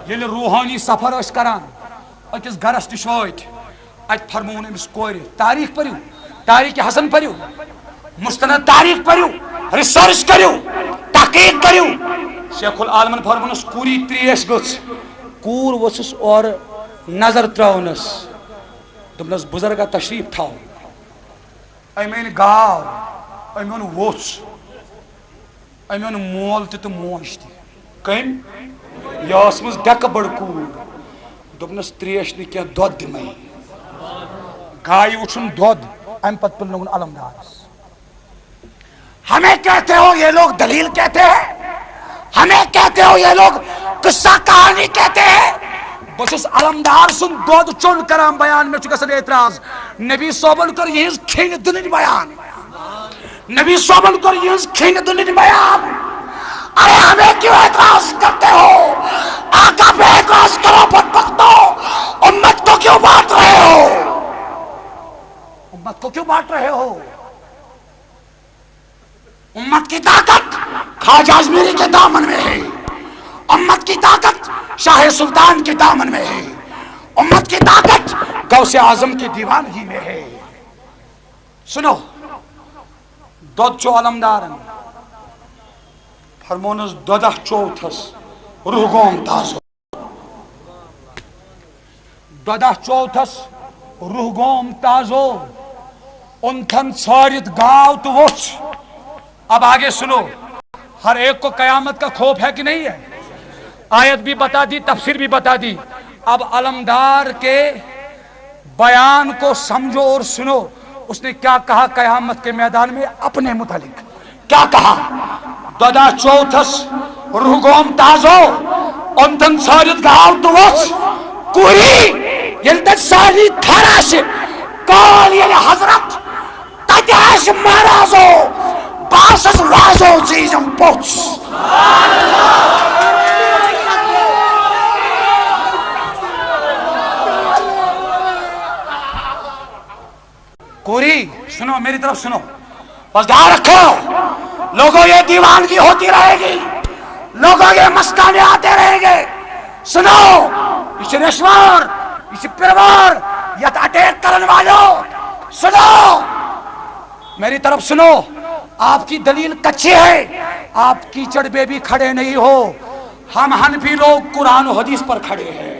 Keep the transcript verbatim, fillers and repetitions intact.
ییٚلہِ روحٲنی سفر ٲسۍ کران أکِس گرس نِش وٲتۍ، اتہِ فرمووُن أمِس کورِ، تاریخ پٔرِو، تاریخ حسن پٔرِو، مستند تاریخ پٔرِو، ریسرچ کٔرِو، تحقیق کٔرِو۔ شیخ العالمن فرموونس، کوٗری تریش گٔژھ۔ کوٗر ؤژھٕس اورٕ نظر ترٲونس، دوٚپنس، بُزرگا، تشریف تھاو۔ أمۍ أنۍ گاو، أمۍ اوٚن ووٚژھ، أمۍ اوٚن مول تہِ تہٕ موج تہِ۔ کٔمۍ؟ یہِ ٲسمٕژ ڈٮ۪کہٕ بٔڑ کوٗر۔ دوٚپنَس، ترٛیش نہٕ کینٛہہ، دۄد دِمَے۔ گایہِ وُچھُن دۄد، اَمہِ پَتہٕ پِلنووُن علمدارَس۔ ہمیں کہتے ہو یہ لوگ دلیل کہتے ہیں، ہمیں کہتے ہو یہ لوگ قصہ کہانی کہتے ہیں۔ بہٕ چھُس علمدار سُنٛد دۄد چوٚن کران بیان، مےٚ چھُ گژھان اعتراض۔ نبی صٲبن کٔر یِہٕنٛز کھیٚنہِ دٕنٕنۍ بیان۔ نبی صٲبن کٔر یِہٕنٛز کھیٚنہِ دٕنٕنۍ بیان۔ ارے ہمیں کیوں اعتراض کرتے ہو؟ آقا پہ اعتراض کرو بدبختو، امت کو کیوں بانٹ رہے ہو؟ امت کو کیوں بانٹ رہے ہو؟ امت کی طاقت خواجہ اجمیری کے دامن میں ہے، امت کی طاقت شاہ سلطان کے دامن میں ہے، امت کی طاقت غوث اعظم کی دیوانگی میں ہے۔ سنو، دۄد چو علمدارن۔ فرمونس، دۄدہ چوتھس روح گوم تازو۔ دۄدہ چوتھس روح گوم تازو۔ اُنتھن ژھٲرِتھ گاو تہٕ ووٚژھ۔ اب آگے سنو، ہر ایک کو قیامت کا خوف ہے کہ نہیں ہے؟ آیت بھی بتا دی، تفسیر بھی بتا دی۔ اب علمدار کے بیان کو سمجھو اور سنو، اس نے کیا کہا قیامت کے میدان میں اپنے متعلق۔ کیا کہا؟ دۄدہ چوتھس روح گوم تازو، اُنتھن ژھٲرِتھ گاو تہٕ ووٚژھ۔ کوٗری، ییٚلہِ تَتہِ سارنٕے تھَر آسہِ، کال ییٚلہِ حضرت تَتہِ آسہِ مہرازو، بہٕ آسَس وازو، ژٕ ییٖزٮ۪م پوٚژھ۔ کوٗری، سنو، میری طرف سنو۔ بس دھیان رکھو، لوگوں، یہ دیوانگی ہوتی رہے گی، لوگوں، یہ مستانے آتے رہیں گے۔ سنو، یہ چھِ ریشوار، یہ چھِ پروار، یتھ اٹیک کرن والو، سنو، میری طرف سنو۔ آپ کی دلیل کچی ہے، آپ کیچڑ میں بھی کھڑے نہیں ہو۔ ہم حنفی لوگ قرآن و حدیث پر کھڑے ہیں۔